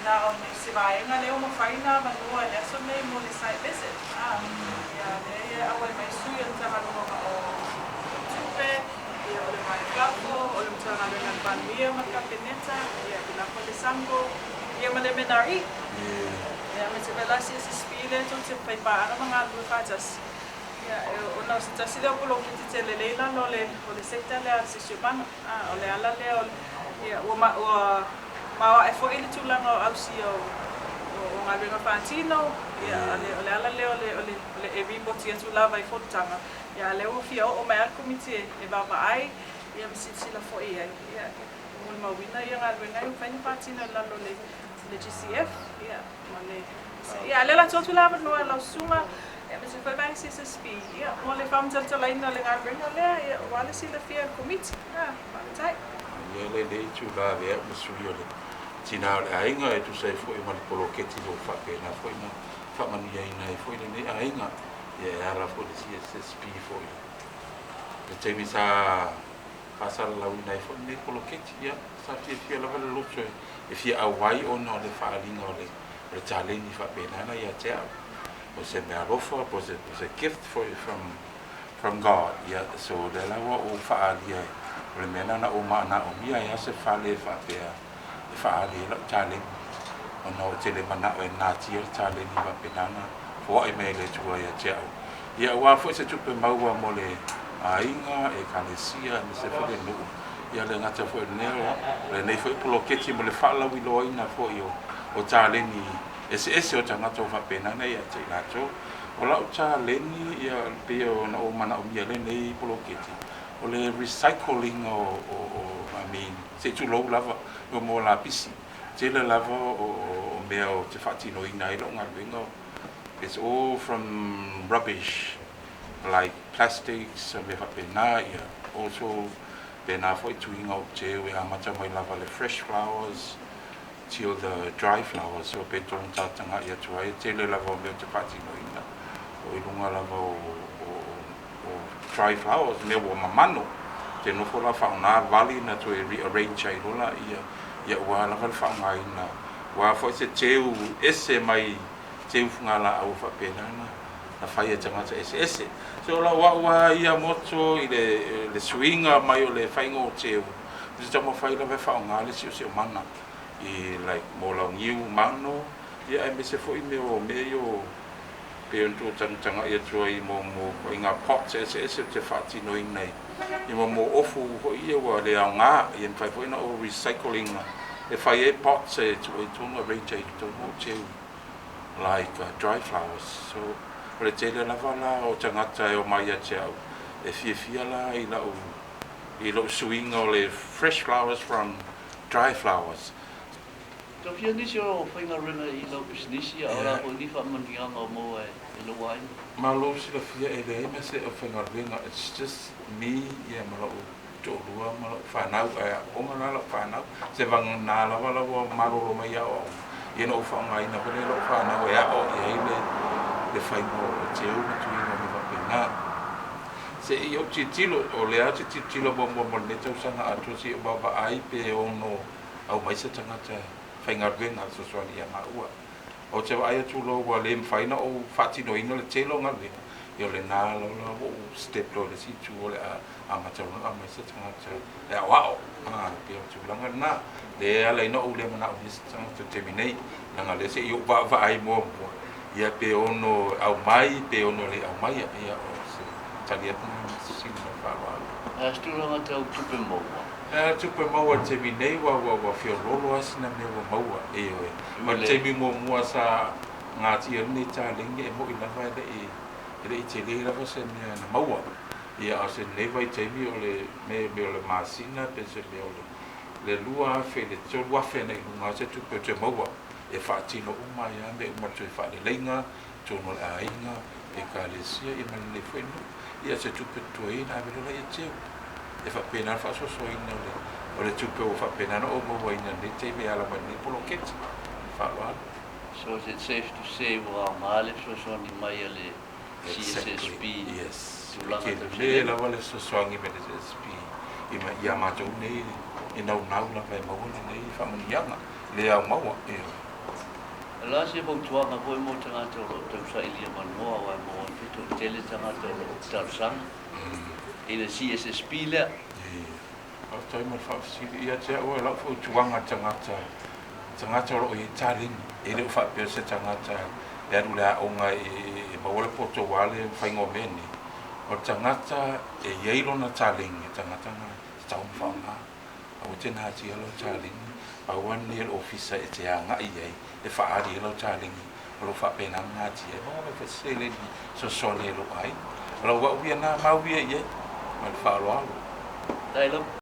Na o se vaega lea ua mafai ona avanoa i le aso lenei mo le site visit. Ia, lea e auai mai sui o le Matagaluega o Tupe, ia, o le Va i Fafo, o le Matagaluega a le Palemia ma le Kapeneta, ia, pēlā foi le SANGO, ia ma le MNRE. Ia, aemaise foi la CSSP lea tou te faipaaga ma galulue faatasi. Ia, ona o se tasi lea o poloketi tele lea i lalo o le sector lea a le siosiomaga. O le ala lea o ia, ua maoae foi le tulaga o ausia o galuega faatino. Ia, o le ala lea o le e ripoti atu lava i fonotaga. Ia, a lea ua fia oo mai lava le Komiti e vaavaai, ia, ma silasila foi i ai. Ia, e molimauina ia galuega e mafai ona faatino i lalo o le GCF. Ia, ma le ia, lea la tuu atu le avanoa i lau susuga, aemaise foi vaega CSSP, ia, mo le faamatalatalaina o le galuega lea, ia, aua le silafia e le Komiti. Faafetai. Ia le itulā avea au ma sui o le tinā o le aiga e tusa ai foi ma le poloketi o faapena foi na faamanuiaina ai foi lenei aiga. Ia, e ala foi le CSSP foi le taimi sa faasalalauina ai foi lenei poloketi. Ia, sa fiafia lava le loto e fia auai ona o le faaaliga o le taleni faapena na ia te au. O se mea alofa po o se gift from God. Ia, so lea la ua ou faaalia o le mea na ou manaomia ai se fale faapea e faaali ai lau taleni, ona o tele manao e natia le taleni faapena na foai mai e le Atua ia te au. Ia, aua foi se tupe maua mo le aiga, ekalesia, aemaise foi le nuu. Ia, le gata foi lenei o lenei foi poloketi mo le faalauiloaina foi o taleni eseese o tagata ua faapena na ia te i latou. O lau taleni, ia, pei ona ou manaomia lenei poloketi, o le recycling o, I mean, se i tulou lava, o mo lapisi. Tele lava o mea o te faatinoina ai lou galuega. It's all from rubbish, like plastics, mea faapena. Ia, also pēnā foi tuiga o teu e amata mai lava le fresh flowers till the dry flowers. So pe tonu tātanga i atu ai, tele lava o mea o te faatinoina. O i lunga lava o dry flowers, mea ua mamano. Te nofo la whaona vali na toe rearrange ai lola ia, ia ua lava le whaongaina. Ua foi se teu ese mai teu fungala au whaapena na whai e tangata ese ese. So la ua ia moto i le suiga mai o le whainga o teu. Te taumafai lava e whaonga le sio sio mana i like mo lau niu mano, ia, aemaise foi mea o mea ia o pe ona tou tagatagai atu ai mo ituaiga pots eseese o te faatinoina i mo ofu foi ia ua le aoga. Ia, mafai foi ona ou recycling e fai ai pots e tuu ai tonu, arrange ai totonu o teu like dry flowers. So o le tele lava la o tagata e omai ia te au e fiafia la i lou suiga o le fresh flowers from dry flowers. Tau fia nisi o faigaluega i lau pisinisi a o la foi ni faamanuiaga o maua e lou aiga? Ma lou silafia, e leai ma se aufaigaluega. It's just me, ia, ma lou toalua ma lou fanau, ae aooga la lau fanau se vagana lava la ua malolo mai aoaoga. Ia, na ou faaaogaina foi lea lou fanau e ao i ai le faiga o teu ma tuiga o mea faapena. Se i ou tilotilo, o lea te tilotilo muamua mo lenei tausaga atoa, se i ou vaavaai pe ono aumai se tagata faigaluega fesoasoani ia maua. O te vaai atu loa ua le mafai ona ou faatinoina le tele o galuega, ia, o lena loa ua ou step loa i le isi itu o le a amata loa ona aumai se tagata e aoao. Pei o le tulaga lena lea e ala ai ona ou le manaomia se tagata i le taimi nei, leaga lea se i ou vaavaai muamua, ia, pe ono aumai pe ono le aumaia. Ia, o se tali atu lena ma se fesili ma le faaaloalo. A se tulaga tau tupe maua? Tupe maua i le taimi nei ua feoloolo lava sina mea ua maua. Ioe, ma le taimi muamua sa gatia lenei taleni, e mo'i lava e le'i tele lava se mea na maua. Ia, a o se lenei vaitaimi o le mea o le masina pe se mea o le 2,000 i le 3,000 na i luga se tupe o te maua e faatino uma ai lava mea uma, toe faaleleiga totonu o le aiga, ekalesia, ia, ma lenei foi nuu. Ia, se tupe totoe na ave loa ia teu e faapena le faasoasoaina o le tupe ua faapena ona ou mauaina lenei taimi e ala mai lenei poloketi. Faaaloalo. So is it safe to say ua aoga le fesoasoani mai a le CSSP? Yes. Tulaga Ke tau le seleni. Lava le fesoasoani mai le CSSP i ma ia matou nei e naunau lava e maua lenei faamanuiaga le au maua. Ia. O le a se fautuaga foi mo tagata o lo o tausailia avanoa aua e maua ai foi toatele tagata o lo o talosaga i le CSSP lea? Faafetai mo le faafesili. Ia te au e lau fautuaga tagata, tagata o lo o i ai taleni, e le o faapea se tagata e alu i le aoga e maua le poto aua le faiga o mea nei. O le tagata e i ai lona taleni, o le tagata lena e tatau ona faaaoga. Aua e te natia lau taleni, pau lava lenei o le ofisa e te agai i ai e faaali ai lau taleni o lo o faapena ona natia ai. Maua mai foi se seleni e fesoasoani ai i lou aiga. O lau au ia lena mau ia i ai ma le faaaloalo. Faafetai lava.